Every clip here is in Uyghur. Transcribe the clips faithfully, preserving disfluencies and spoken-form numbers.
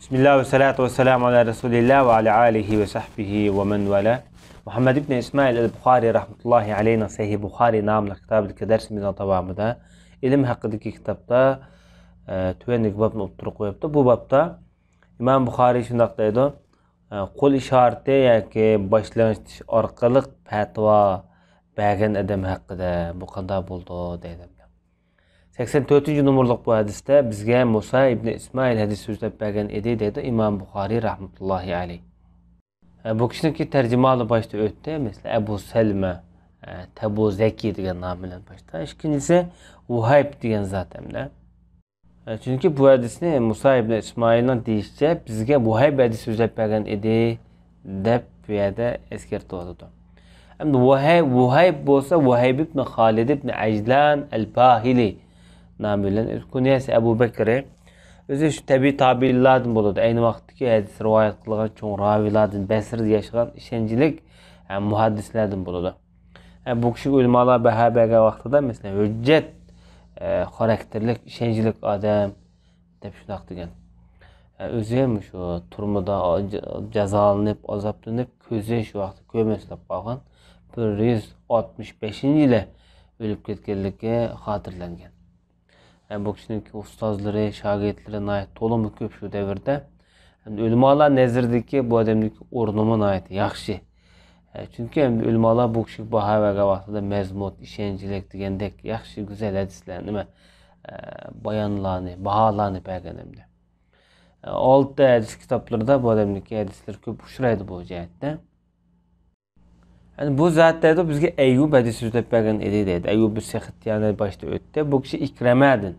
بىسمىللا ۋەسسالاتۇ ۋەسسالامۇ ئالا رەسۇلىللا ۋە ئالا ئالىھى ۋە سەھبىھى ۋە مەن ۋالا. مۇھەممەد ئىبن ئىسمائىل ئەل بۇخارى رەھمەتۇللاھى ئەلەيھنىڭ سەھىھ بۇخارى ناملىق كىتابىدىكى دەرسىمىزنىڭ داۋامىدا ئىلىم ھەققىدىكى كىتابتا، ئە، تۆۋەندىكى بابنى ئوتتۇرىغا قويۇپتۇ. بۇ بابتا ئىمام بۇخارى شۇنداق دەيدۇ، ئە، قول ئىشارىتى ياكى باشلىنىش ئارقىلىق پەتىۋا بەرگەن ئادەم ھەققىدە، بۇ قانداق بولىدۇ دەيدۇ. سەكسەن تۆتىنچى نومۇرلۇق بۇ ھەدىستە بىزگە مۇسا ئىبنى ئىسمائىل ھەدىس سۆزلەپ بەرگەن ئىدى، دەيدۇ ئىمام بۇخارى رەھمەتۇللاھى ئەلەيھ. ئە، بۇ كىشىنىڭكى تەرجىمىھالى باشتا ئۆتتى. مەسىلەن، ئەبۇ سەلمە، ئە، تەبۇ زەكى دېگەن نام بىلەن باشتا. ئىككىنچىسى ۋۇھەيب دېگەن زات ھەمدە. ئە، چۈنكى بۇ ھەدىسنى مۇسا ئىبنى ئىسمائىلنىڭ دېيىشىچە بىزگە ۋۇھەيب ھەدىس سۆزلەپ بەرگەن ئىدى، دەپ بۇ يەردە ئەسكەرتىۋاتىدۇ. ئەمدى ۋۇھەي-، ۋۇھەيب بولسا ۋۇھەيب ئىبنى خالىد ئىبنى ئەجلان ئەل باھىلى نامى بىلەن، ئۆز كۇنيەسى ئەبۇ بەكرى. ئۆزى شۇ تەبىئىي تابىئىنلاردىن بولىدۇ. ئەينى ۋاقىتتىكى ھەدىس رىۋايەت قىلغان چوڭ راۋىلاردىن، بەسرىدە ياشىغان ئىشەنچلىك، ھە، مۇھەددىسلەردىن بولىدۇ. ھە، بۇ كىشىگە ئۆلىمالار باھا بەرگەن ۋاقتىدا، مەسىلەن، ھۆججەت، ھە، خاراكتېرلىك، ئىشەنچلىك ئادەم، دەپ شۇنداق دېگەن. ھە، ئۆزى مۇشۇ تۈرمىدە جازالىنىپ، ئازابلىنىپ، كۆزى شۇ ۋاقىتتا كۆرمەسلەپ قالغان، بىر يۈز ئاتمىش بەشىنچى يىلى ئۆلۈپ كەتكەنلىكى خاتىرىلەنگەن. ھە، بۇ كىشىنىڭكى ئۇستازلىرى، شاگىرتلىرى ناھايىتى تولىمۇ كۆپ شۇ دەۋردە. ھەمدە ئۆلىمالار نەزىرىدىكى بۇ ئادەمنىڭكى ئورنىمۇ ناھايىتى ياخشى. ھە، چۈنكى ئەمدى ئۆلىمالار بۇ كىشىگە باھا بەرگەن ۋاقتىدا مەزمۇت، ئىشەنچلىك دېگەندەك ياخشى، گۈزەل ھەدىسلەر، نېمە، ھە، بايانلارنى، باھالارنى بەرگەن ئەمدى. ھە، ئالتە ھەدىس كىتابلىرىدا بۇ ئادەمنىڭكى ھەدىسلىرى كۆپ ئۇچرايدۇ بۇ جەھەتتە. يەنى بۇ زات دەيدۇ، بىزگە ئەييۇب ھەدىس سۆزلەپ بەرگەن ئىدى دەيدۇ. ئەييۇب سەختىيانى باشتا ئۆتتى. بۇ كىشى ئىكرەمەدىن.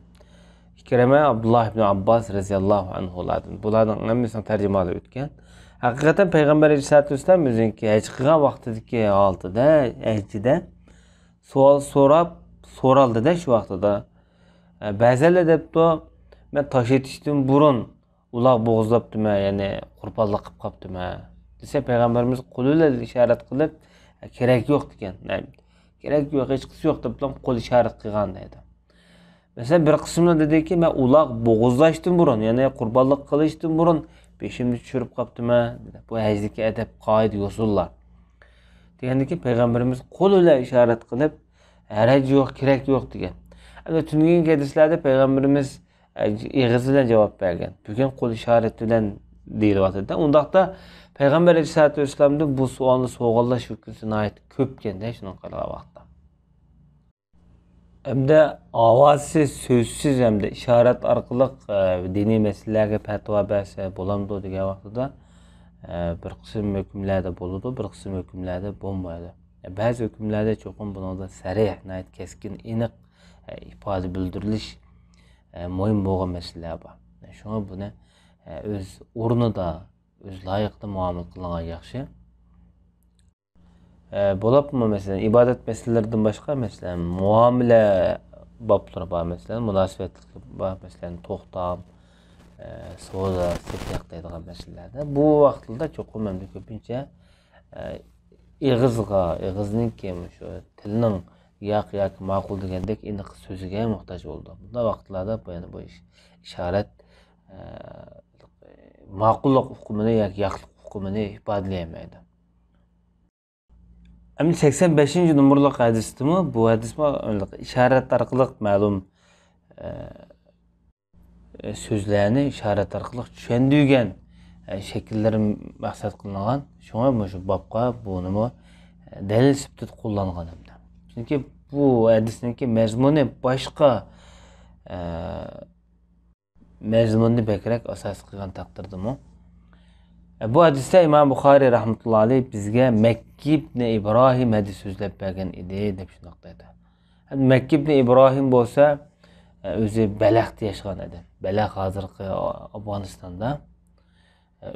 ئىكرەمە ئابدۇللا ئىبن ئابباس رەزىياللاھۇ ئەنھۇلاردىن. بۇلارنىڭ ھەممىسىنىڭ تەرجىمىھالى ئۆتكەن. ھەقىقەتەن پەيغەمبەر ئەلەيھىسسالاتۇ ۋەسسالام ئۆزىنىڭكى ھەج قىلغان ۋاقتىدىكى ھالىتىدە، ھەججىدە سوئال سوراپ، سورالدىدە شۇ ۋاقتىدا. بەزىلەر دەپتۇ، مەن تاش ئېتىشتىن بۇرۇن ئۇلاغ بوغۇزلاپتىمەن، يەنى قۇربانلىق قىلىپ قاپتىمەن، دېسە، پەيغەمبىرىمىز قولى بىلەن ئىشارەت قىلىپ، كېرەك يوق دېگەن. كېرەك يوق، ھېچقىسى يوق دەپ قول ئىشارەت قىلغان دەيدۇ. مەسىلەن، بىر قىسىملار دېدىكى، مەن ئۇلاغ بوغۇزلاشتىن بۇرۇن، يەنى قۇربانلىق قىلىشتىن بۇرۇن بېشىمنى چۈشۈرۈپ قاپتىمەن. بۇ ھەجدىكى ئەدەپ، قائىدە، يوسۇنلار. دېگەندىكىن پەيغەمبىرىمىز قول بىلەن ئىشارەت قىلىپ، ھەرەج يوق، كېرەك يوق دېگەن. ئەمدى تۈنۈگۈنكى ھەدىسلەردە پەيغەمبىرىمىز ئېغىز بىلەن جاۋاب بەرگەن. بۈگۈن قول ئىشارىتى بىلەن دېيىلىۋاتىدۇ. ئۇنداقتا پەيغەمبەر ئەلەيھىسسالاتۇ ۋەسسالامدىن بۇ سوئالنى سورىغانلار شۇ كۈنسى ناھايىتى كۆپكەندە، شۇنىڭغا قارىغان ۋاقىتتا. ھەمدە ئاۋازسىز، سۆزسىز ھەمدە ئىشارەت ئارقىلىق، ئە، دىنىي مەسىلىلەرگە پەتىۋا بەرسە بولامدۇ دېگەن ۋاقتىدا، ئە، بىر قىسىم ھۆكۈملەردە بولىدۇ، بىر قىسىم ھۆكۈملەردە بولمايدۇ. بەزى ھۆكۈملەردە چوقۇم بۇنىڭدا سەرىھ، ناھايىتى كەسكىن، ئېنىق، ئە، ئىپادە بىلدۈرۈلۈش، ئە، مۇھىم بولغان مەسىلىلەر بار. شۇڭا بۇنى، ئە، ئۆز ئورنىدا، ئۆز لايىقىدا مۇئامىلە قىلىنغان ياخشى. ئە، بولۇپمۇ، مەسىلەن، ئىبادەت مەسىلىلىرىدىن باشقا، مەسىلەن، مۇئامىلە بابلىرى بار، مەسىلەن، مۇناسىۋەتلىك بار، مەسىلەن، توختام، ئە، سودا، سېتىق دەيدىغان مەسىلىلەردە. بۇ ۋاقىتلاردا چوقۇم ئەمدى كۆپىنچە، ئە، ئېغىزغا، ئېغىزنىڭكى، شۇ تىلنىڭ ياق ياكى ماقۇل دېگەندەك ئېنىق سۆزىگە موھتاج بولىدۇ. بۇنداق ۋاقىتلاردا بۇ، يەنى بۇ ئىش-، ئىشارەت، ئە، ماقۇللۇق ئۇقۇمىنى ياكى ياقلىق ئۇقۇمىنى ئىپادىلىيەلمەيدۇ. ئەمدى سەكسەن بەشىنچى نومۇرلۇق ھەدىستىمۇ، بۇ ھەدىسمۇ ئىشارەت ئارقىلىق مەلۇم، ئە، سۆزلەرنى ئىشارەت ئارقىلىق چۈشەندۈرگەن، ئە، شەكىللىرى مەقسەت قىلىنغان. شۇڭا مۇشۇ بابقا بۇنىمۇ، ئە، دەلىل سۈپىتىدە قوللانغان ھەمدە. چۈنكى بۇ ھەدىسنىڭكى مەزمۇنى باشقا، ئە، مەزمۇننى بەكرەك ئاساس قىلغان تەقدىردىمۇ. بۇ ھەدىستە ئىمام بۇخارىي رەھمەتۇللا ئەلەيھ بىزگە مەككى ئىبنى ئىبراھىم ھەدىس سۆزلەپ بەرگەن ئىدى، دەپ شۇنداق دەيدۇ. مەككى ئىبنى ئىبراھىم بولسا، ئۆزى بەلەختە ياشىغان ئادەم. بەلەخ ھازىرقى ئافغانىستاندا.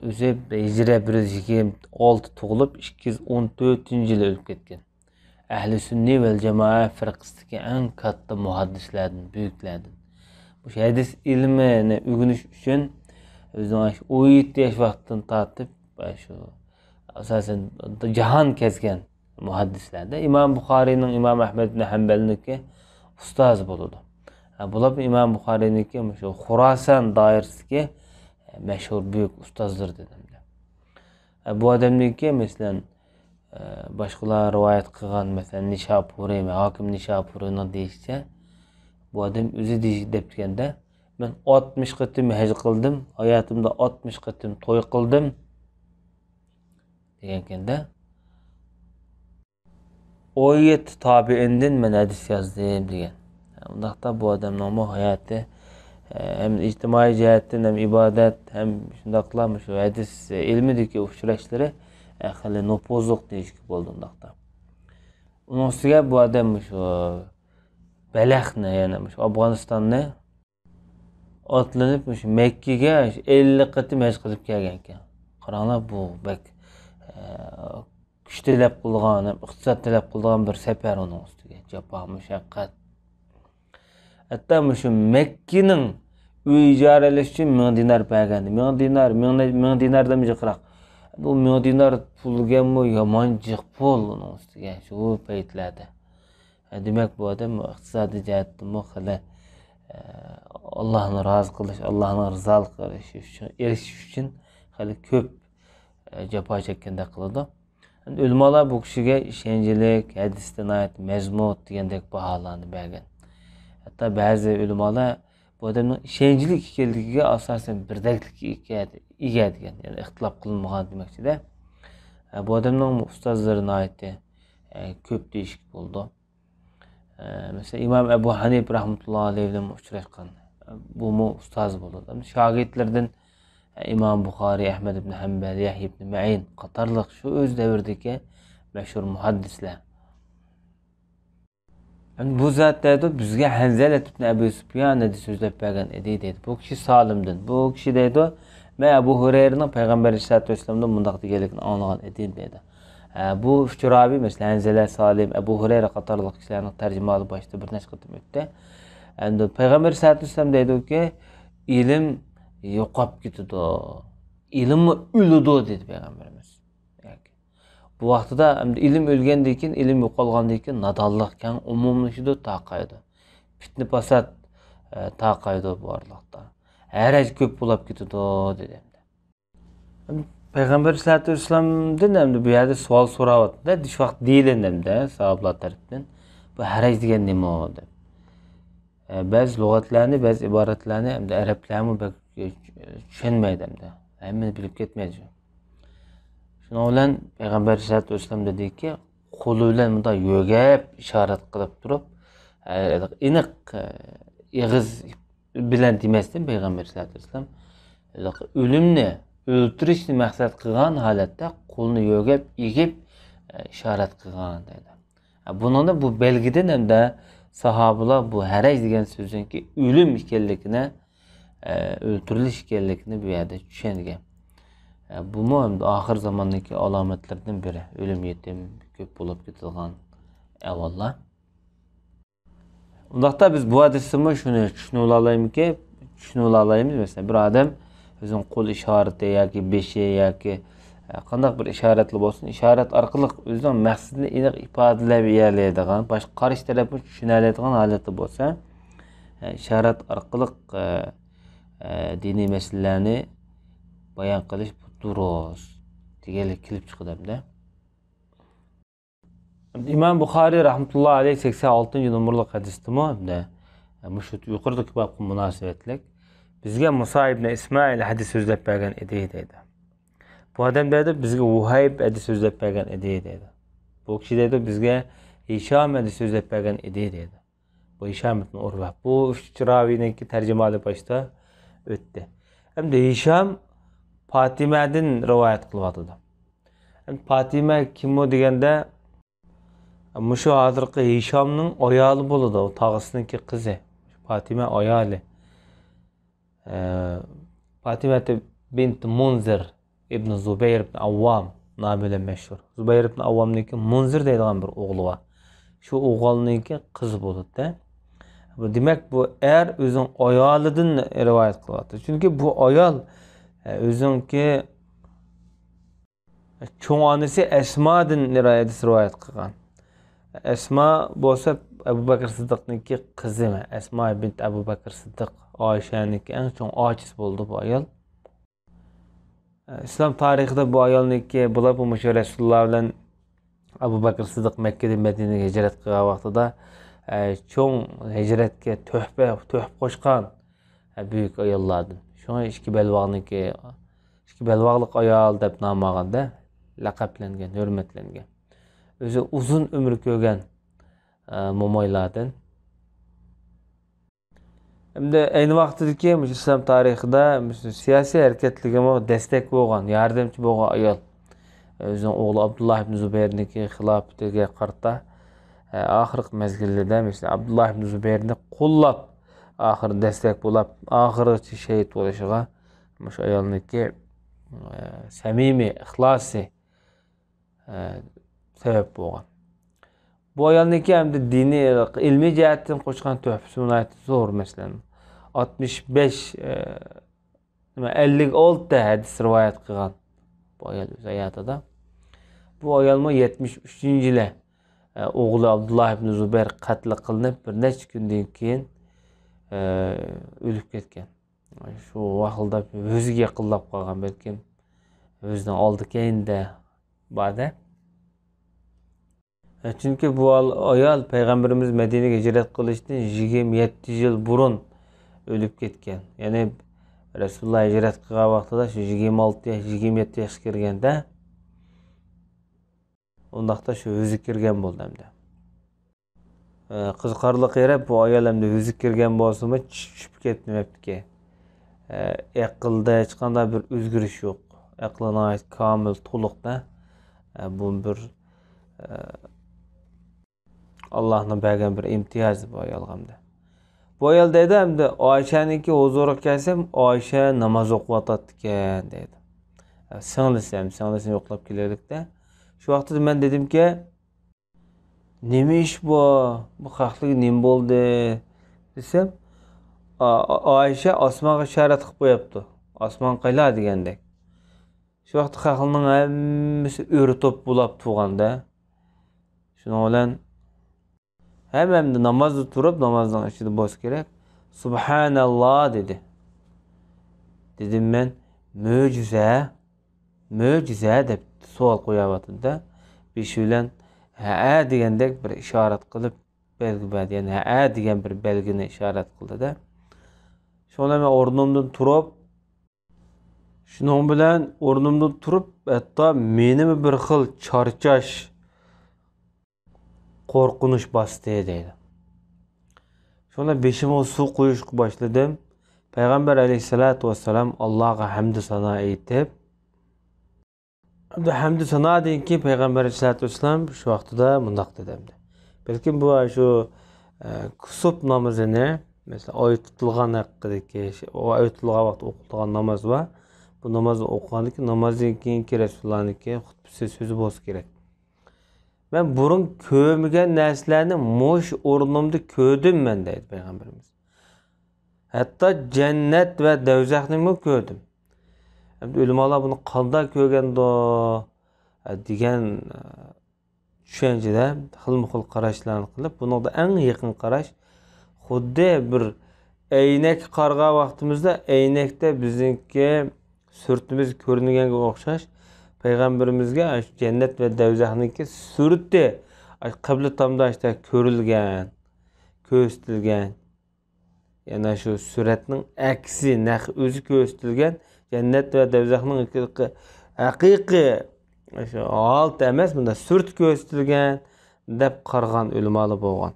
ئۆزى ھىجرىيە بىر يۈز يىگىرمە ئالتە تۇغۇلۇپ، ئىككى يۈز ئون تۆتىنچى يىلى ئۆلۈپ كەتكەن. ئەھلى سۈننى ۋەل جامائە فىرقىسىدىكى ئەڭ كاتتا مۇھەددىسلەردىن، بۈيۈكلەردىن. مۇشۇ ھەدىس ئىلمىنى ئۆگىنىش ئۈچۈن ئۆزىنىڭ ئاشۇ ئون يەتتە ياش ۋاقتىدىن تارتىپ، شۇ ئاساسەن جاھان كەزگەن مۇھەددىسلەردە. ئىمام بۇخارىينىڭ، ئىمام ئەھمەد ئىبن ھەمبەلنىڭكى ئۇستازى بولىدۇ. ھە، بولۇپ ئىمام بۇخارىينىڭكى مۇشۇ خۇراسان دائىرىسىدىكى، ئە، مەشھۇر بۈيۈك ئۇستازلىرىدىن ھەمدە. ئە، بۇ ئادەمنىڭكى، مەسىلەن، ئە، باشقىلار رىۋايەت قىلغان، مەسىلەن، نىشاپۇرى، ھاكىم نىشاپۇرىنىڭ دېيىشىچە، بۇ ئادەم ئۆزى دېيىش-، دەپتىكەندە، «مەن ئاتمىش قېتىم ھەج قىلدىم، ھاياتىمدا ئاتمىش قېتىم توي قىلدىم» دېگەنكەندە، «ئون يەتتە تابىئىندىن مەن ھەدىس يازدىم» دېگەن. ئۇنداقتا بۇ ئادەمنىڭمۇ ھاياتى، ئە، ھەم ئىجتىمائىي جەھەتتىن، ھەم ئىبادەت، ھەم شۇنداقلا مۇشۇ ھەدىس ئىلمىدىكى ئۇچراشلىرى، ئە، خېلى نوپۇزلۇق دېيىشكە بولىدۇ ئۇنداقتا. ئۇنىڭ ئۈستىگە بۇ ئادەم مۇشۇ بەلخنى، يەنى مۇشۇ ئافغانىستاننى ئاتلىنىپ، مۇشۇ مەككىگە ئەللىك قېتىم ھەج قىلىپ كەلگەنىكەن. قاراڭلار، بۇ بەك، ئە، كۈچ تەلەپ قىلىدىغان، ھەم ئىقتىساد تەلەپ قىلىدىغان بىر سەپەر ئۇنىڭ ئۈستىگە. جاپا، مۇشەققەت. ھەتتا مۇشۇ مەككىنىڭ ئۆي ئىجارىلەش ئۈچۈن مىڭ دىنار بەرگەن. مىڭ دىنار، مىڭ نە-، مىڭ دىناردىنمۇ جىقراق. بۇ مىڭ دىنار پۇل دېگەنمۇ يامان جىق پۇل ئۇنىڭ ئۈستىگە، شۇ پەيتلەردە. ھە، دېمەك، بۇ ئادەم ئىقتىسادىي جەھەتتىنمۇ خېلى، ئە، ئاللاھنى رازى قىلىش، ئاللاھنىڭ رىزالىقىغا ئېرىشىش ئۈچۈن، ئېرىشىش ئۈچۈن خېلى كۆپ، ئە، جاپا چەككەندەك قىلىدۇ. ئەمدى ئۆلىمالار بۇ كىشىگە ئىشەنچلىك، ھەدىستە ناھايىتى مەزمۇت دېگەندەك باھالارنى بەرگەن. ھەتتا بەزى ئۆلىمالار بۇ ئادەمنىڭ ئىشەنچلىك ئىكەنلىكىگە ئاساسەن بىردەكلىككە ئىگە، ئىگە دېگەن، يەنى ئىختىلاپ قىلىنمىغان دېمەكچىدە. ئە، بۇ ئادەمنىڭ ئۇستازلىرى ناھايىتى، ئە، كۆپ دېيىشكە بولىدۇ. ئە، مەسىلەن، ئىمام ئەبۇ ھەنىپە رەھمەتۇللاھى ئەلەيھى بىلەن ئۇچراشقان. بۇمۇ ئۇستازى بولىدۇ. شاگىرتلىرىدىن ئىمام بۇخارىي، ئەھمەد ئىبن ھەمبەل، يەھيا ئىبن مەئىن قاتارلىق شۇ ئۆز دەۋرىدىكى مەشھۇر مۇھەددىسلەر. ئەمدى بۇ زات دەيدۇ، بىزگە ھەنزەلە ئىبن ئەبۇ سۇپيان دەيدۇ، سۆزلەپ بەرگەن ئىدى دەيدۇ. بۇ كىشى سالىمدىن. بۇ كىشى دەيدۇ، مەن ئەبۇ ھۇرەيرىنىڭ پەيغەمبەر ئەلەيھىسسالاتۇ ۋەسسالامدىن مۇنداق دېگەنلىكىنى ئاڭلىغان ئىدىم دەيدۇ. ئە، بۇ ئۈچ راۋى، مەسىلەن، ھەنزەلە، سالىم، ئەبۇ ھۇرەيرە قاتارلىق كىشىلەرنىڭ تەرجىمىھالى باشتا بىر نەچچە قېتىم ئۆتتى. ئەمدى پەيغەمبەر ئەلەيھىسسالاتۇ ۋەسسالام دەيدۇكى، ئىلىم يوقاپ كېتىدۇ، ئىلىممۇ ئۆلىدۇ دېدى پەيغەمبىرىمىز. بۇ ۋاقتىدا ئەمدى ئىلىم ئۆلگەندىن كېيىن، ئىلىم يوقالغاندىن كېيىن نادانلىق كەڭ ئومۇملىشىدۇ، تارقايدۇ. پىتنە-پاسات، ئە، تارقايدۇ بۇ ئارىلىقتا. ھەرەج كۆپ بولاپ كېتىدۇ دېدى ئەمدى. پەيغەمبەر ئەلەيھىسسالاتۇ ۋەسسالامدىن ئەمدى بۇ يەردە سوئال سوراۋاتىدۇ-دە، دېيىش ۋاقتى دېيىلىندى ئەمدى ساھابىلار تەرىپىدىن. بۇ ھەرەج دېگەن نېمە دەپ. ئە، بەزى لۇغەتلەرنى، بەزى ئىبارەتلەرنى ئەمدى ئەرەبلەرمۇ بەك چۈشەنمەيدۇ ئەمدى. ھەممىنى بىلىپ كەتمەيدۇ. شۇنىڭ بىلەن پەيغەمبەر ئەلەيھىسسالاتۇ ۋەسسالام دېدىكى، قولى بىلەن مۇنداق يۆگەپ ئىشارەت قىلىپ تۇرۇپ، ئە، ئېنىق، ئە، ئېغىز بىلەن دېمەستىن، پەيغەمبەر ئەلەيھىسسالاتۇ ۋەسسالام ئۆلۈمنى، ئۆلتۈرۈشنى مەقسەت قىلغان ھالەتتە قولىنى يۆگەپ ئېگىپ، ئە، ئىشارەت قىلغان دەيدۇ. بۇنىڭدىن، بۇ بەلگىدىن ھەمدە ساھابىلار بۇ ھەرەج دېگەن سۆزنىڭكى ئۆلۈم ئىكەنلىكىنى، ئە، ئۆلتۈرۈلۈش ئىكەنلىكىنى بۇ يەردە چۈشەنگەن. ئە، بۇمۇ ھەمدە ئاخىر زاماندىكى ئالامەتلىرىدىن بىرى، ئۆلۈم يېتىم كۆپ بولۇپ كېتىدىغان ئەھۋاللار. ئۇنداقتا بىز بۇ ھەدىستىنمۇ شۇنى چۈشىنىۋالالايمىزكى، چۈشىنىۋالالايمىز. مەسىلەن، بىر ئادەم ئۆزىنىڭ قول ئىشارىتى ياكى بېشى ياكى، ئە، قانداق بىر ئىشارەتلا بولسۇن، ئىشارەت ئارقىلىق ئۆزىنىڭ مەقسىتىنى ئېنىق ئىپادىلەيەلەيدىغان، باشقا قارشى تەرەپمۇ چۈشىنەلەيدىغان ھالەتتە بولسا، ئە، ئىشارەت ئارقىلىق، ئە، ئە، دىنىي مەسىلىلەرنى بايان قىلىش بۇ دۇرۇس دېگەنلىك كېلىپ چىقىدۇ ئەمدى. ئىمام بۇخارىي رەھمەتۇللاھى ئەلەيھ سەكسەن ئالتىنچى نومۇرلۇق ھەدىستىمۇ، مۇشۇ يۇقىرىدىكى بابقا مۇناسىۋەتلىك، بىزگە مۇسا ئىبنى ئىسمائىل ھەدىس سۆزلەپ بەرگەن ئىدى دەيدۇ. بۇ ئادەم دەيدۇ، بىزگە ۋۇھەيب ھەدىس سۆزلەپ بەرگەن ئىدى دەيدۇ. بۇ كىشى دەيدۇ، بىزگە ھىشام ھەدىس سۆزلەپ بەرگەن ئىدى دەيدۇ. بۇ ھىشام ئىبن ئۇرۋە. بۇ ئۈچ راۋىنىڭكى تەرجىمىھالى باشتا ئۆتتى. ئەمدى ھىشام پاتىمەدىن رىۋايەت قىلىۋاتىدۇ. ئەمدى پاتىمە كىمۇ دېگەندە، مۇشۇ ھازىرقى ھىشامنىڭ ئايالى بولىدۇ، تاغىسىنىڭكى قىزى. پاتىمە ئايالى. ئە، پاتىمە بىنت مۇنزىر ئىبن زۇبەير ئىبن ئاۋۋام نامى بىلەن مەشھۇر. زۇبەير ئىبن ئاۋۋامنىڭكى مۇنزىر دەيدىغان بىر ئوغلى بار. شۇ ئوغلىنىڭكى قىزى بولىدۇ. بۇ، دېمەك، بۇ ئەر ئۆزىنىڭ ئايالىدىن رىۋايەت قىلىۋاتىدۇ. چۈنكى بۇ ئايال، ئە، ئۆزىنىڭكى چوڭ ئانىسى ئەسمادىن ھەدىس رىۋايەت قىلغان. ئەسما بولسا ئەبۇ بەكرى سىددىقنىڭكى قىزى، ئەسما بىنت ئەبۇ بەكرى سىددىق، ئائىشەنىڭكى ئەڭ چوڭ ئاچىسى بولىدۇ بۇ ئايال. ئىسلام تارىخىدا بۇ ئايالنىڭكى، بۇلار بۇ مۇشۇ رەسۇلۇللا بىلەن ئەبۇ بەكرى سىددىق مەككىدىن مەدىنىگە ھىجرەت قىلغان ۋاقتىدا، ئە، چوڭ ھىجرەتكە تۆھپە، تۆھپە قوشقان، ئە، بۈيۈك ئاياللاردىن. شۇڭا ئىككى بەلباغنىڭكى، ئىككى بەلباغلىق ئايال دەپ نام ئالغاندا، لەقەپلەنگەن، ھۆرمەتلەنگەن. ئۆزى ئۇزۇن ئۆمۈر كۆرگەن، ئە، مومايلاردىن. ئەمدى ئەينى ۋاقتىدىكى مۇشۇ ئىسلام تارىخىدا مۇشۇ سىياسىي ھەرىكەتلىرىگىمۇ دەستەك بولغان، ياردەمچى بولغان ئايال. ئۆزىنىڭ ئوغلى ئابدۇللا ئىبن زۇبەيرنىڭكى خىلاپىتىگە قارىتا، ئە، ئاخىرقى مەزگىللىرىدە مۇشۇ ئابدۇللا ئىبن زۇبەيرنى قوللاپ، ئاخىرى دەستەك بولاپ، ئاخىرغىچە شېھىت بولۇشىغا مۇشۇ ئايالنىڭكى، ئە، سەمىمىي ئىخلاسى، ئە، سەۋەب بولغان. بۇ ئايالنىڭكى ئەمدى دىنىي، ئىلمىي جەھەتتىن قوشقان تۆھپىسى ناھايىتى زور، مەسىلەن، ئاتمىش بەش، ئە، نېمە، ئەللىك ئالتە ھەدىس رىۋايەت قىلغان بۇ ئايال ئۆز ھاياتىدا. بۇ ئايالمۇ يەتمىش ئۈچىنچى يىلى، ئە، ئوغلى ئابدۇللا ئىبن زۇبەير قەتل قىلىنىپ، بىر نەچچە كۈندىن كېيىن، ئە، ئۆلۈپ كەتكەن. شۇ ۋاقىتتا ئۆزىگە يېقىنلاپ قالغان، بەلكىم ئۆزىنىڭ ئالدى كەينىدە بار-دە. چۈنكى بۇ ئال-، ئايال پەيغەمبىرىمىز مەدىنىگە ھىجرەت قىلىشتىن يىگىرمە يەتتە يىل بۇرۇن ئۆلۈپ كەتكەن. يەنى رەسۇلۇللا ھىجرەت قىلغان ۋاقتىدا شۇ يىگىرمە ئالتە ياش، يىگىرمە يەتتە ياشقا كىرگەندە، ئۇنداقتا شۇ ھۆزۈككە كىرگەن بولدى ئەمدى. ئە، قىزىقارلىق يېرى، بۇ ئايال ئەمدى ھۆزۈككە كىرگەن بولسىمۇ، چۈش-، چۈشۈپ كەتمەپتىكەن. ئە، ئەقلىدە ھېچقانداق بىر ئۆزگىرىش يوق. ئەقلى ناھايىتى كامىل، تولۇق-دە. ئە، بۇ بىر، ئە، ئاللاھنىڭ بەرگەن بىر ئىمتىيازى بۇ ئايالغا ئەمدى. بۇ ئايال دەيدۇ، ئەمدى ئائىشەنىڭكى ھۇزۇرىغا كەلسەم، ئائىشە ناماز ئوقۇۋاتاتتىكەن، دەيدۇ. ئە، سىڭلىسى، سىڭلىسىنى يوقلاپ كېلەيلىكتە. شۇ ۋاقىتتا مەن دېدىمكى، نېمە ئىش بۇ؟ بۇ خەقلىك نېمە بولدى؟ دېسەم، ئا-، ئا-، ئائىشە ئاسمانغا ئىشارەت قىلىپ قويۇپتۇ. ئاسمان قايلا دېگەندەك. شۇ ۋاقىتتا خەقنىڭ ھەممىسى ئۆرە توپ بولاپ تۇرغاندا. شۇنىڭ بىلەن ھەممەمدە نامازدا تۇرۇپ، نامازنىڭ ئىچىدە بولسا كېرەك، سۇبھاناللا دېدى. دېدىم مەن، مۆجىزە، مۆجىزە دەپ سوئال قويۇۋاتىدۇ-دە. بېشى بىلەن ھەئە دېگەندەك بىر ئىشارەت قىلىپ بەلگە بەردى. يەنى ھەئە دېگەن بىر بەلگىنى ئىشارەت قىلدى-دە. شۇڭا مەن ئورنۇمدىن تۇرۇپ، شۇنىڭ بىلەن ئورنۇمدىن تۇرۇپ، ھەتتا مېنىمۇ بىر خىل چارچاش، قورقۇنچ باستى دەيدۇ. شۇڭا بېشىمغا سۇ قۇيۇشقا باشلىدىم. پەيغەمبەر ئەلەيھىسسالاتۇ ۋەسسالام ئاللاغا ھەمدۇ سانا ئېيتىپ، ئەمدى ھەمدۇ سانادىن كېيىن پەيغەمبەر ئەلەيھىسسالاتۇ ۋەسسالام شۇ ۋاقتىدا مۇنداق دېدى ئەمدى. بەلكىم بۇ شۇ، ئە، كۇسۇپ نامىزىنى، مەسىلەن، ئايە تۇتۇلغان ھەققىدىكى، ئايە تۇتۇلغان ۋاقىتتا ئوقۇلغان ناماز بار. بۇ نامازنى ئوقۇغاندىن كېيىن، نامازدىن كېيىنكى رەسۇلۇللانىڭكى خۇتبىسى، سۆزى بولسا كېرەك. مەن بۇرۇن كۆرمىگەن نەرسىلەرنى مۇشۇ ئورنۇمدا كۆردۈم مەن، دەيدۇ پەيغەمبىرىمىز. ھەتتا جەننەت ۋە دەۋزەخنىمۇ كۆردۈم. ئەمدى ئۆلىمالار بۇنى قانداق كۆرگەندۇ، دېگەن چۈشەنچىدە خىلمۇ خىل قاراشلارنى قىلىپ، بۇنىڭدا ئەڭ يېقىن قاراش خۇددى بىر ئەينەككە قارىغان ۋاقتىمىزدا، ئەينەكتە بىزنىڭكى سۈرىتىمىز كۆرۈنگەنگە ئوخشاش، پەيغەمبىرىمىزگە ئاشۇ جەننەت ۋە دەۋزەخنىڭكى سۈرىتى، ئاشۇ قىبلە تامدا ئاشۇنداق كۆرۈلگەن، كۆرسىتىلگەن. يەنى شۇ سۈرەتنىڭ ئەكسى، نەق ئۆزى كۆرسىتىلگەن، جەننەت ۋە دەۋزەخنىڭ ھەقىقىي، ھەقىقىي شۇ ھالىتى ئەمەس، مۇنداق سۈرىتى كۆرسىتىلگەن دەپ قارىغان ئۆلىمالار بولغان.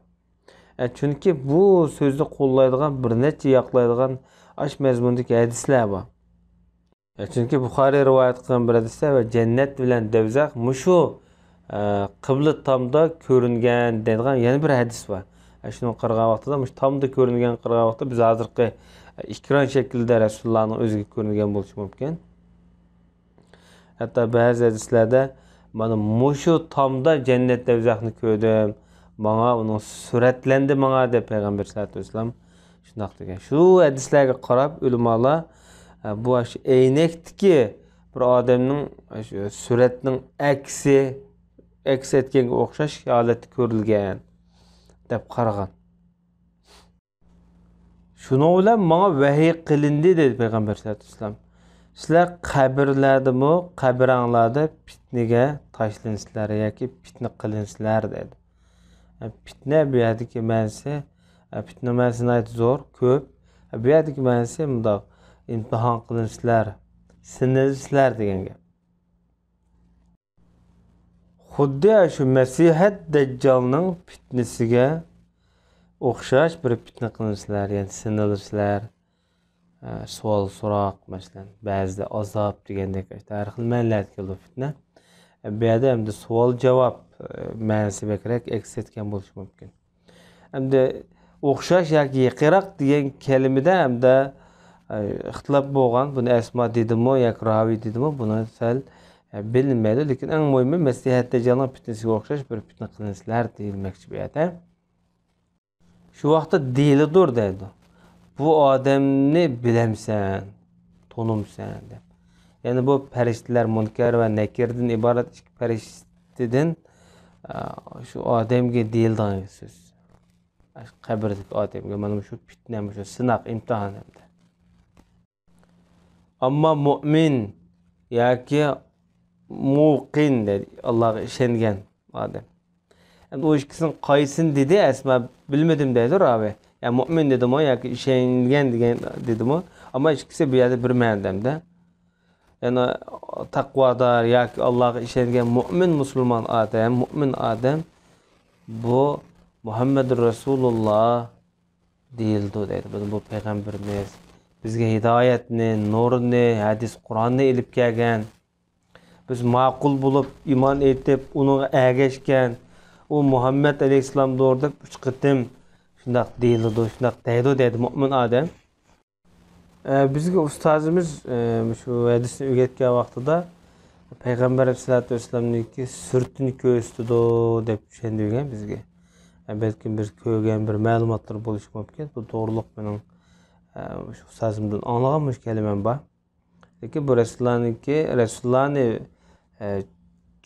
ئە، چۈنكى بۇ سۆزنى قوللايدىغان، بىر نەچچە ياقلايدىغان ئاشۇ مەزمۇندىكى ھەدىسلەر بار. چۈنكى بۇخارىي رىۋايەت قىلغان بىر ھەدىستە، ۋە جەننەت بىلەن دەۋزەخ مۇشۇ، ئە، قىبلە تامدا كۆرۈنگەن دەيدىغان يەنە بىر ھەدىس بار. ئە، شۇنىڭغا قارىغان ۋاقتىدا، مۇشۇ تامدا كۆرۈنگەنگە قارىغان ۋاقىتتا بىز ھازىرقى، ئە، ئېكران شەكلىدە رەسۇلۇللانىڭ ئۆزىگە كۆرۈنگەن بولۇشى مۇمكىن. ھەتتا بەزى ھەدىسلەردە، مانا مۇشۇ تامدا جەننەت دەۋزەخنى كۆردۈم، ماڭا ئۇنىڭ سۈرەتلەندى ماڭا، دەپ پەيغەمبەر سەللەللاھۇ ئەلەيھى ۋەسەللەم شۇنداق دېگەن. شۇ ھەدىسلەرگە قاراپ ئۆلىمالار، ئە، بۇ ئاشۇ ئەينەكتىكى بىر ئادەمنىڭ ئاشۇ سۈرەتنىڭ ئەكسى، ئەكس ئەتكەنگە ئوخشاش ھالەتتە كۆرۈلگەن، دەپ قارىغان. شۇنىڭ بىلەن ماڭا ۋەھىي قىلىندى، دېدى پەيغەمبەر سەللەللاھۇ ئەلەيھى ۋەسەللەم. سىلەر قەبرىلەردىمۇ، قەبرەڭلەردە پىتنىگە تاشلىنىسىلەر ياكى پىتنە قىلىنىسىلەر دەيدۇ. پىتنە بۇ يەردىكى مەنىسى، پىتنە مەنىسى ناھايىتى زور، كۆپ. بۇ يەردىكى مەنىسى مۇنداق، ئىمتىھان قىلىنىسىلەر، سىنىلىسىلەر دېگەن گەپ. خۇددى شۇ مەسىھەت دەججالنىڭ پىتنىسىگە ئوخشاش بىر پىتنە قىلىنىسىلەر، يەنى سىنىلىسىلەر، ئە، سوئال سوراق، مەسىلەن، بەزىدە ئازاب دېگەندەك، ھەر خىل مەنىلەردە كېلىدۇ پىتنە. ئە، بۇ يەردە ئەمدى سوئال جاۋاب، ئە، مەنىسى بەكرەك ئەكس ئەتكەن بولۇشى مۇمكىن. ئەمدى ئوخشاش ياكى يېقىنراق دېگەن كەلىمىدە ئەمدى، ئە، ئىختىلاپ بولغان. بۇنى ئەسما دېدىمۇ ياكى راۋى دېدىمۇ، بۇنى سەل، ئە، بىلىنمەيدۇ. لېكىن ئەڭ مۇھىمى مەسىھەت دەججالنىڭ پىتنىسىگە ئوخشاش بىر پىتنە قىلىنىسىلەر دېيىلمەكچى بۇ يەردە. شۇ ۋاقىتتا دېيىلىدۇ دەيدۇ، بۇ ئادەمنى بىلەمسەن، تونۇمسەن دەپ. يەنى بۇ پەرىشتىلەر مۇنكەر ۋە نەكىردىن ئىبارەت ئىككى پەرىشتىدىن، ئە، شۇ ئادەمگە دېيىلىدىغان سۆز. قەبرىدىكى ئادەمگە مانا مۇشۇ پىتنە، مۇشۇ سىناق، ئىمتىھان ئەمدى. ئەمما مۇئمىن ياكى مۇقىن دەيدۇ، ئاللاغا ئىشەنگەن ئادەم. ئەمدى ئۇ ئىككىسىنىڭ قايسىنى دېدى، ئەسما بىلمىدىم دەيدۇ راۋى. يا مۇئمىن دېدىمۇ ياكى ئىشەنگەن دېگەن دېدىمۇ؟ ئەمما ئىككىسى بۇ يەردە بىر مەنىدە ئەمدى. يەنى تەقۋادار ياكى ئاللاغا ئىشەنگەن مۇئمىن مۇسۇلمان ئادەم، مۇئمىن ئادەم بۇ مۇھەممەدۇر رەسۇلۇللا دېيىلىدۇ دەيدۇ. بۇ، بۇ پەيغەمبىرىمىز بىزگە ھىدايەتنى، نۇرنى، ھەدىس، قۇرئاننى ئېلىپ كەلگەن. بىز ماقۇل بولۇپ، ئىمان ئېيتىپ، ئۇنىڭغا ئەگەشكەن، ئۇ مۇھەممەد ئەلەيھىسسالامدۇر دەپ ئۈچ قېتىم شۇنداق دېيىلىدۇ، شۇنداق دەيدۇ، دەيدۇ مۇئمىن ئادەم. ئە، بىزگە ئۇستازىمىز، ئە، شۇ ھەدىسنى ئۆگەتكەن ۋاقتىدا پەيغەمبەر ئەلەيھىسسالاتۇ ۋەسسالامنىڭكى سۈرىتىنى كۆرسىتىدۇ دەپ چۈشەندۈرگەن بىزگە. ئە، بەلكىم بىز كۆرگەن بىر مەلۇماتلار بولۇشى مۇمكىن. بۇ توغرۇلۇق مېنىڭ، ئە، شۇ ئۇستازىمدىن ئاڭلىغان مۇشۇ كەلىمەم بار. لېكىن بۇ رەسۇلۇللانىڭكى، رەسۇلۇللانى، ئە،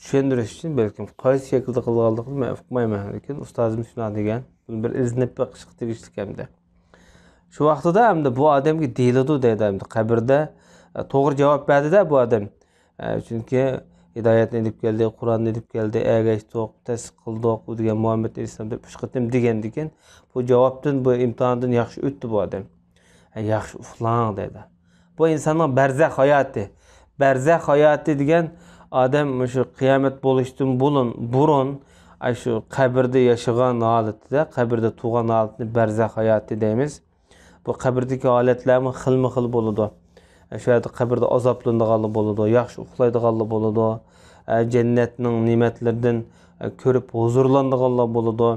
چۈشەندۈرۈش ئۈچۈن بەلكىم قايسى شەكىلدە قىلغانلىقىنى مەن ئۇقمايمەن. لېكىن ئۇستازىم شۇنداق دېگەن. بۇنى بىر ئىزدىنىپ بېقىشقا تېگىشلىك ئەمدى. شۇ ۋاقتىدا ئەمدى بۇ ئادەمگە دېيىلىدۇ دەيدۇ ئەمدى قەبرىدە، ئە، توغرا جاۋاب بەردى-دە بۇ ئادەم. ئە، چۈنكى ھىدايەتنى ئېلىپ كەلدى، قۇرئاننى ئېلىپ كەلدى، ئەگەشتۇق، تەستىق قىلدۇق، بۇ دېگەن مۇھەممەد ئەلەيھىسسالام دەپ ئۈچ قېتىم دېگەندىكىن، بۇ جاۋابتىن، بۇ ئىمتىھاندىن ياخشى ئۆتتى بۇ ئادەم. ھە، ياخشى ئۇخلاڭ دەيدۇ. بۇ ئىنساننىڭ بەرزەخ ھاياتى. بەرزەخ ھاياتى دېگەن ئادەم مۇشۇ قىيامەت بولۇشتىن بۇلۇن، بۇرۇن، ئاشۇ قەبرىدە ياشىغان ھالىتىدە، قەبرىدە تۇرغان ھالىتىنى بەرزەخ ھاياتى دەيمىز. بۇ قەبرىدىكى ھالەتلەرمۇ خىلمۇ خىل بولىدۇ. شۇ يەردە قەبرىدە ئازابلىنىدىغانلار بولىدۇ، ياخشى ئۇخلايدىغانلار بولىدۇ. ئە، جەننەتنىڭ نېمەتلىرىدىن، ئە، كۆرۈپ ھۇزۇرلىنىدىغانلار بولىدۇ.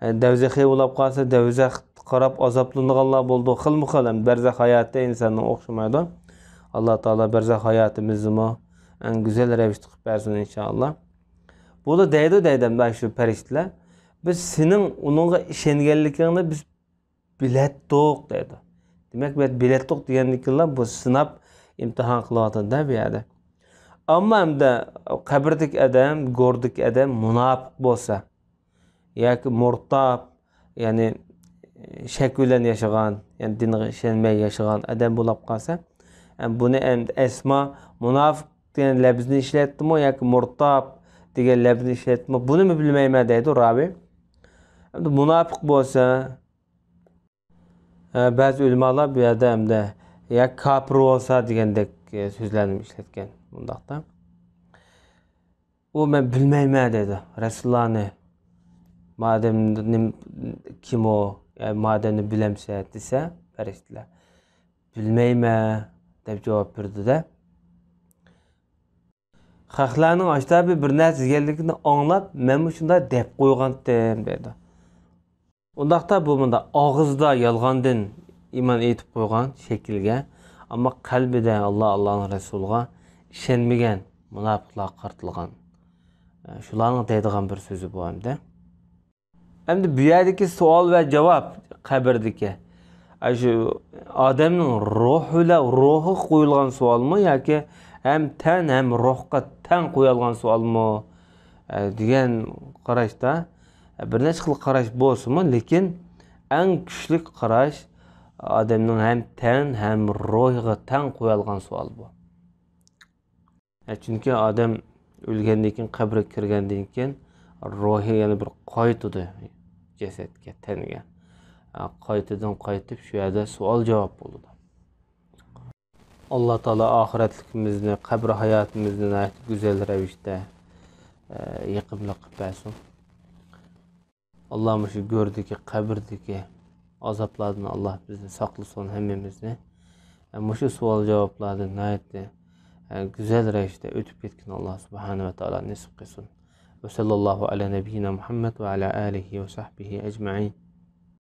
ئە، دەۋزەخى بولاپ قالسا، دەۋزەخ قاراپ ئازابلىنىدىغانلار بولىدۇ. خىلمۇ خىل، ئەمدى بەرزەخ ھاياتى ئىنساننىڭ ئوخشىمايدۇ. ئاللا تائالا بەرزەخ ھاياتىمىزنىمۇ ئەڭ گۈزەل رەۋىشتە قىلىپ بەرسۇن، ئىنشائاللا. بۇ دەيدۇ، دەيدۇ، مانا شۇ پەرىشتىلەر، بىز سېنىڭ ئۇنىڭغا ئىشەنگەنلىكىڭنى بىز بىلەتتۇق دەيدۇ. دېمەك، بۇ يەردە بىلەتتۇق دېگەندىن كېيىنلا بۇ سىناپ، ئىمتىھان قىلىۋاتىدۇ-دە بۇ يەردە. ئەمما ئەمدى قەبرىدىكى ئادەم، گوردىكى ئادەم مۇناپىق بولسا ياكى مۇرتاب، يەنى شەك بىلەن ياشىغان، يەنى دىنغا ئىشەنمەي ياشىغان ئادەم بولۇپ قالسا، ئەم، بۇنى ئەمدى ئەسما مۇناپىق دېگەن لەپزنى ئىشلەتتىمۇ ياكى مۇرتاب دېگەن لەپزنى ئىشلەتتىمۇ، بۇنىمۇ بىلمەيمەن دەيدۇ راۋى. ئەمدى مۇناپىق بولسا، ئە، بەزى ئۆلىمالار بۇ يەردە ئەمدى يا كاپىر بولسا دېگەندەك، ئە، سۆزلەرنى ئىشلەتكەن بۇنداقتا. ئۇ مەن بىلمەيمەن دەيدۇ رەسۇلۇللانى. مادەم نېم-، كىم ئۇ؟ يا مادەمنى بىلەمسەن دېسە پەرىشتىلەر، بىلمەيمەن دەپ جاۋاب بېرىدۇ-دە. خەقلەرنىڭ ئاشتابى بىر نەرسە دېگەنلىكىنى ئاڭلاپ، مەنمۇ شۇنداق دەپ قويغانتىم دەيدۇ. ئۇنداقتا بۇ مۇنداق ئاغزىدا يالغاندىن ئىمان ئېيتىپ قويغان شەكىلگە، ئەمما قەلبىدە ئاللا، ئاللانىڭ رەسۇلىغا ئىشەنمىگەن مۇناپىقلارغا قارىتىلغان، ئە، شۇلارنىڭ دەيدىغان بىر سۆزى بۇ ئەمدى. ئەمدى بۇ يەردىكى سوئال ۋە جاۋاب قەبرىدىكى، ئە، شۇ ئادەمنىڭ روھى بىلەن روھىغا قويۇلغان سوئالمۇ ياكى ھەم تەن ھەم روھقا تەڭ قويۇلغان سوئالمۇ، ئە، دېگەن قاراشتا، بىر نەچچە خىل قاراش بولسىمۇ، لېكىن ئەڭ كۈچلۈك قاراش ئادەمنىڭ ھەم تەن، ھەم روھىغا تەڭ قويۇلغان سوئال بۇ. چۈنكى ئادەم ئۆلگەندىن كېيىن، قەبرىگە كىرگەندىن كېيىن روھى يەنە بىر قايتىدۇ جەسەتكە، تەنگە. قايتىدىن قايتىپ شۇ يەردە سوئال جاۋاب بولىدۇ. ئاللا تائالا ئاخىرەتلىكىمىزنى، قەبرە ھاياتىمىزنى ناھايىتى گۈزەل رەۋىشتە، ئە، يېقىملىق قىلىپ بەرسۇن. ئاللا مۇشۇ گۆردىكى، قەبرىدىكى ئازابلاردىن ئاللا بىزنى ساقلىسۇن ھەممىمىزنى. ئە، مۇشۇ سوئال جاۋابلاردىن ناھايىتى، ئە، گۈزەل رەۋىشتە ئۆتۈپ كەتكىنى ئاللا سۇبھانەھۇ ۋە تائالا نېسىپ قىلسۇن. وصلى الله على نبينا محمد وعلى آله وصحبه أجمعين.